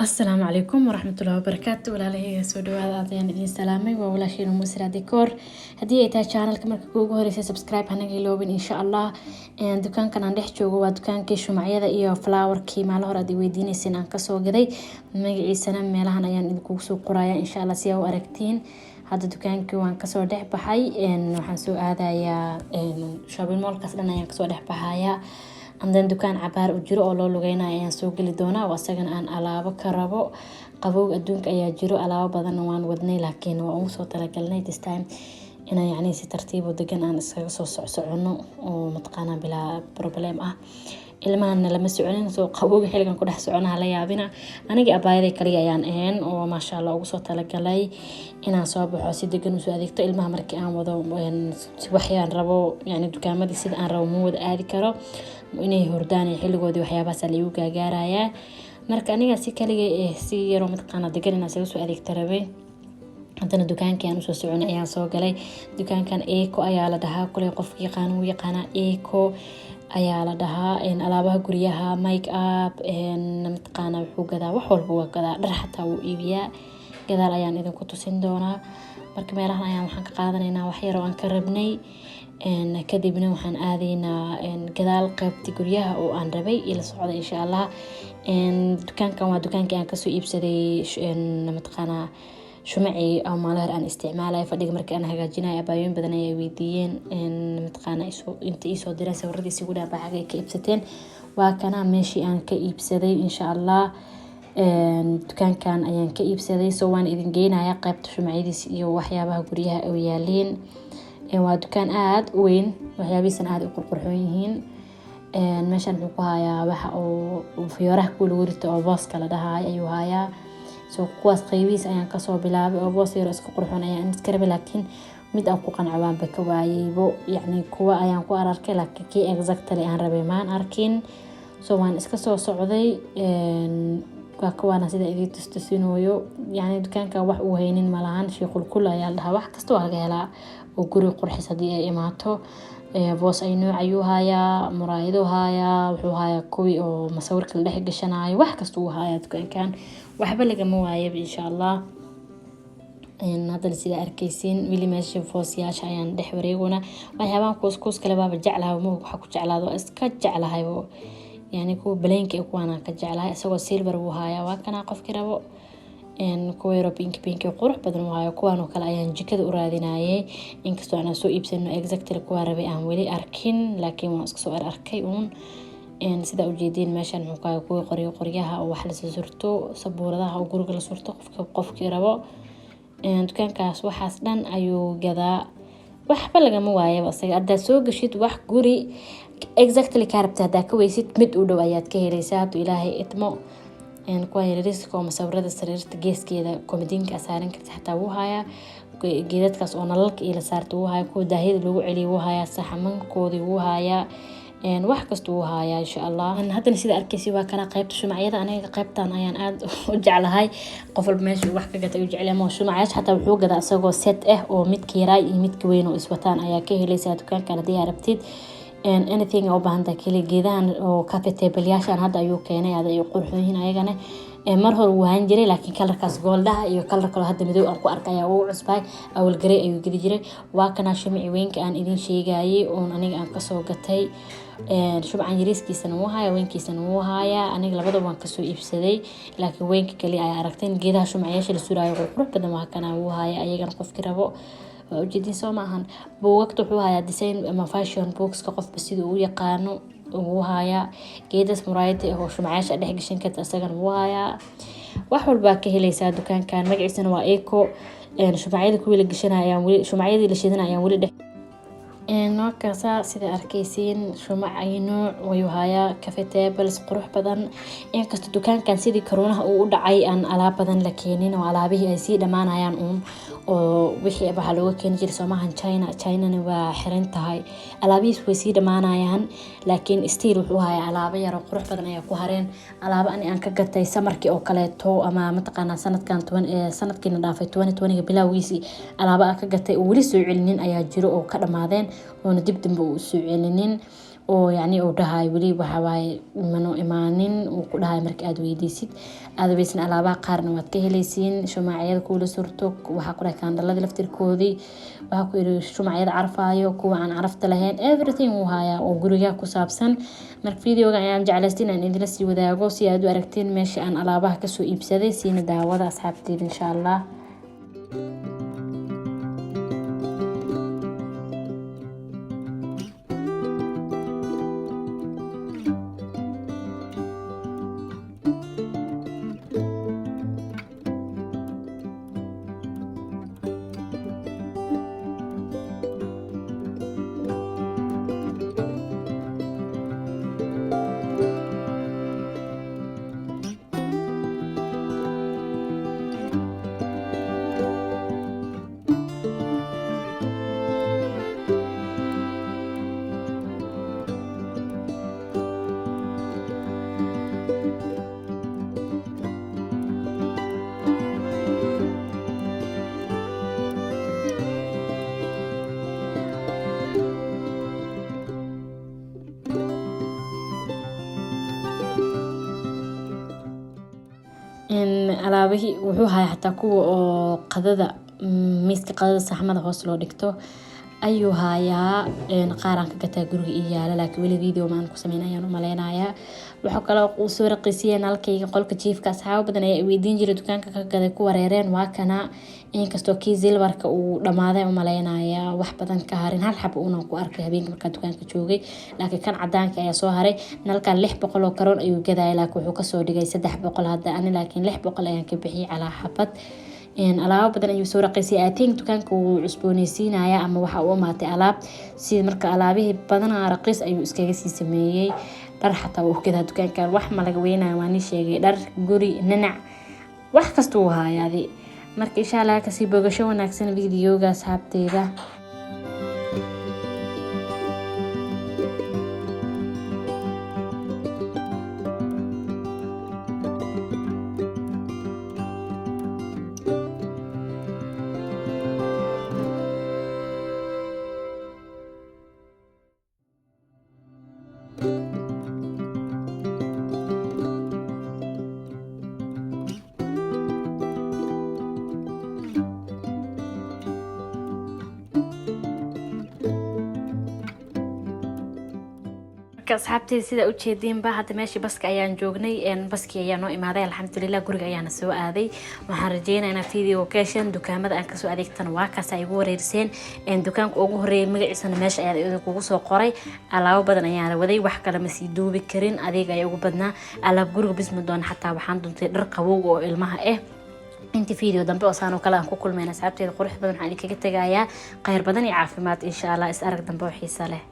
Asalaamu calaykum waraxmatullahi wabarakaatu. Walaalahayga, soo dhawaada, aad ayaan idiin salaamay. Waa walaashiina Musra Decor. Haddii ay tahay channelka marka kuugu horeysa, subscribe hanaga iloobin, insha Allah. Dukaankan aan dhex joogo waa dukaankii shumacyada iyo flowerkii maalin hore aad i weydiineyseen aan kasoo gaday. Magaciisana meelahan ayaan idinkugu soo qoraya, insha Allah, si aa u aragtiin. Hadda dukaankii waan kasoo dhex baxay, waxaan soo aadayaa shopping mallkaas dhan ayaan kasoo dhex baxayaa. And then dukaan cabaar u jiro oo loo lugeynayo ayaan soo geli doonaa, oo asagana aan alaabo ka rabo. Qabowga adduunka ayaa jiro, alaabo badanna waan wadnay, laakiin waa ugu soo talagalnay this time inaan yacni si tartiib oo degan aan iskaga soo socsocono oo mataqaanaa bilaa problem ah. Ilmahana lama soconin, soo qabowga xiligan ku dhex soconaha la yaabina. Anigii abaayaday kaliya ayaan ahayn oo maasha Allah ugu soo talagalay inaan soo baxo, si degan usoo adeegto. Ilmaha markii aan wado, waxyaan rabo yani dukaamadii sida aan rabo ma wada aadi karo, inay hordaan iyo xilligoodii waxyaabahaas la igu gaagaarayaa. Marka aniga si kaligay eh, si yaroo mataqaana degan inaan isaga soo adeegta rabay. Haddana dukaankii aan usoo soconay ayaan soo galay. Dukaankan Eco ayaa la dhahaa. Kuley qofki yaqaan wuu yaqaanaa, Eco ayaa la dhahaa. Alaabaha guryaha, make up, mataqaana wuxuu gadaa wax walba waa gadaa, dhar xataa wuu iibiyaa. Gadaal ayaan idinku tusin doonaa. Marka meelahan ayaan waxaan ka qaadanaynaa wax yar oo aan ka rabnay, kadibna waxaan aadaynaa gadaal qeybta guryaha oo aan rabay. Ila socda, insha Allah. Dukaankan waa dukaankii aan kasoo iibsaday mataqaanaa shumacii oo maalin hore aan isticmaalay fadhiga markii aan hagaajinayo. Abaayooyin badan ayaa weydiiyeen, mataqaana inta iisoo direen sawiradiisi ugu dhaaba xagay ka iibsateen. Waa kana meeshii aan ka iibsaday, insha Allah. Dukaankan ayaan ka iibsaday, so waan idin geynayaa qeybta shumacyadiis iyo waxyaabaha guryaha oo yaaleen. Waa dukaan aada u weyn, waxyaabihiisana aada u qurqurxoon yihiin. Meeshan wuxuu ku hayaa waxa uu fiyooraha kuwa lagu rito oo booska la dhahayo ayuu hayaa. So kuwaas qaybihiis ayaan kasoo bilaabay oo boos yar iska qurxoon ayaan iska rabay, laakiin mid aan ku qanco waanba ka waayeybo. Yacni kuwa ayaan ku ararkay, laakiin kii exactly aan rabay maan arkin. So waan iska soo socday. Waa kuwaana sida idin tustusinooyo. Yacni dukaanka wax uu haynin malahan, shiiqul ayaa la dhahaa. Wax kasta waa laga helaa oo guri qurxis haddii ay imaato. Boos ay nooc ayuu hayaa, muraayado hayaa, wuxuu hayaa kuwii oo masawirka la dhex gashanayo. Wax kasta uu hayaa dukaankan, waxba lagama waayaba, insha Allah. Haddana sidaa arkeysiin, weli meesha foosyaasha ayaan dhex wareegona. Waxyaabahan kuus kale baaba jeclahay, ma waxa ku jeclaado waa iska jeclahaybo. Yani kuwa baleenka iyo kuwaan ka jeclahay. Isagoo silver wuu hayaa, waa kana qofkii rabo. Kuwa yaro pink pink qurux badan wuu hayaa. Kuwaan oo kale ayaan jikada u raadinayay, inkastoo aan soo iibsano exactly kuwaa rabay aan weli arkin, laakiin waan iska soo arkay uun. Sidaa ujeediin, meeshan wuxuu ku hayaa kuwii qoryo qoryaha oo wax la surto, sabuuradaha oo guriga la surto, qofka qofkii rabo. Dukaankaas waxaas dhan ayuu gadaa, waxba lagama waayaba isaga. Haddaad soo gashid, wax guri exactly kaa rabta haddaa ka weysid, mid u dhow ayaad ka heleysaa, hadduu Ilaahay idmo. Kuwa yariiska oo masawirada sariirta geeskeeda komadiinka saaran karta xataa wuu hayaa. Geedadkaas oo nalalka iyo la saarta wuu hayaa. Kuwa daahyada lagu celiyo wuu hayaa. Saxamankoodii wuu hayaa. Wax kasta wuu hayaa, insha Allah. Haddana sida arkeysi, waa kana qaybta shumacyada. Aniga qaybtan ayaan aada u jeclahay. Qof walba meesha wax ka gata u jecel yahay. Shumacyaasha xataa wuxuu gadaa isagoo set ah, oo midka yaraa iyo midka weyn oo iswataan ayaa ka heleysaa dukaankan haddii aad rabtid anything aa u baahan tahay. Kaliya geedahan oo coffee table-yaashan hadda ayuu keenay, aad ay u qurxoon yihiin ayagana. Mar hore wuu ahaan jiray, laakiin colorkaas goldaha iyo color kaloo hadda madow aan ku arkay ayaa ugu cusbay. Awal garey ayuu geli jiray. Waa kana shumici weynka aan idin sheegayay oon aniga aan kasoo gatay. Shumcan yariiskiisana wuu hayaa, weynkiisana wuu hayaa. Aniga labadaba waan kasoo iibsaday, laakiin weynka kaliya ayaa aragteen. Geedaha shumacyaasha la suraayo qurqurux badan waa kana, wuu hayaa ayagana qofkii rabo. Waa ujeedin, soo maahan? Buugagta wuxuu hayaa design ama fashion bookska, qofba siduu u yaqaano wuu hayaa. Geedas muraayada oo shumacyaasha dhex gashan karta isagana wuu hayaa. Wax walbaa ka heleysaa dukaankan. Magaciisana waa Eco. Shumacyada kuwii la gashanaya ayaan weli, shumacyadii la shidanaya ayaan weli dhex. Markaasaa sida arkeysiin, shumac ay nooc wayuu hayaa, coffee tables qurux badan. Inkastoo dukaankan sidii karuunaha uu u dhacay aan alaab badan la keenin oo alaabihii ay sii dhammaanayaan uun, oo wixii waxaa looga keeni jiray soomahan China, Chinana waa xiran tahay, alaabihiis way sii dhammaanayaan, laakiin still wuxuu hayaa alaabo yar oo qurux badan ayaa ku hareen. Alaabo ani aan ka gatay summerkii oo kaleeto ama mataqaanaa sanadkan toban sanadkiina dhaafay 2020-ga bilowgiisii, alaabo aan ka gatay oo weli soo celinin ayaa jiro oo ka dhamaadeen oona dib dambe uu soo celinin. Oo yacni uu dhahay weli waxawaaye manu imaanin, uu ku dhahay. Marka aad weydiisid aad weysan, alaabaha qaarna waad ka helaysiin. Shumacyada kuula surto, waxaa ku dhahay kaandhalada laftirkoodii, waxaa ku yiri shumacyada carfaayo, kuwa aan carafta lahayn, everything wuu hayaa oo guriga ku saabsan. Marka videoga ayaan jeclaystay inaan idinla sii wadaago si aad u aragtiin meesha aan alaabaha kasoo iibsaday. Siina daawada, asxaabteeda, insha Allah. Alaabihii wuxuu hayaa, xataa kuwa oo qadada, miiska qadada, saxmada hoos loo dhigto ayuu hayaa. Qaaraan ka gataa guriga ii yaala, laakiin weli video maan ku sameyn ayaan u maleynayaa. Waxaa kaloo uu soo raqiisiyay nalkayga qolka jiifka. Asxaabo badan ayaa weydiin jiray dukaanka ka gaday, ku wareereen. Waa kana, inkastoo kii silverka uu dhamaaday u maleynayaa, wax badan ka harin, hal xabo uuna ku arkay habeenkii markaa dukaanka joogay, laakiin kan cadaanka ayaa soo haray. Nalkan 600 oo karoon ayuu gadaya, laakiin wuxuu kasoo dhigay 300 hadda. Ani laakiin 600 ayaan ka bixiyay calaa xabad. Alaabo badan ayuu soo raqiisay. I think dukaanka wuu cusbooneysiinaya ama waxa uu imaatay alaab si marka alaabihii badanaa raqiis ayuu iskaga sii sameeyey. Dhar xataa wuu gadaa dukaankan, wax ma laga weynayo, waa nin sheegay. Dhar guri, nanac, wax kasta uu haayaadi. Marka insha Allah kasii bogasho wanaagsan videoga, asxaabteeda. Marka asxaabteyda, sida ujeediinba, hadda meeshii baska ayaan joognay, baskii ayaa noo imaaday, alxamdulilah. Guriga ayaana soo aaday. Waxaan rajeynaya inaad video ka hesheen. Dukaamada aan kasoo adeegtana waa kaas ay igu wareeriseen. Dukaanka ugu horeeyay magaciisana meesha ayaan idinkugu soo qoray. Alaabo badan ayaana waday, wax kale ma sii duubi karin, adeeg ayaa ugu badnaa. Alaab guriga bismi doona, xataa waxaan duntay dhar qabowga oo ilmaha ah. Inta video dambe oo saan oo kale aan ku kulmayna, asxaabteeda qurux badan, waxaan idinkaga tegayaa khayr badan iyo caafimaad, insha Allah. Is arag dambe oo xiisa leh.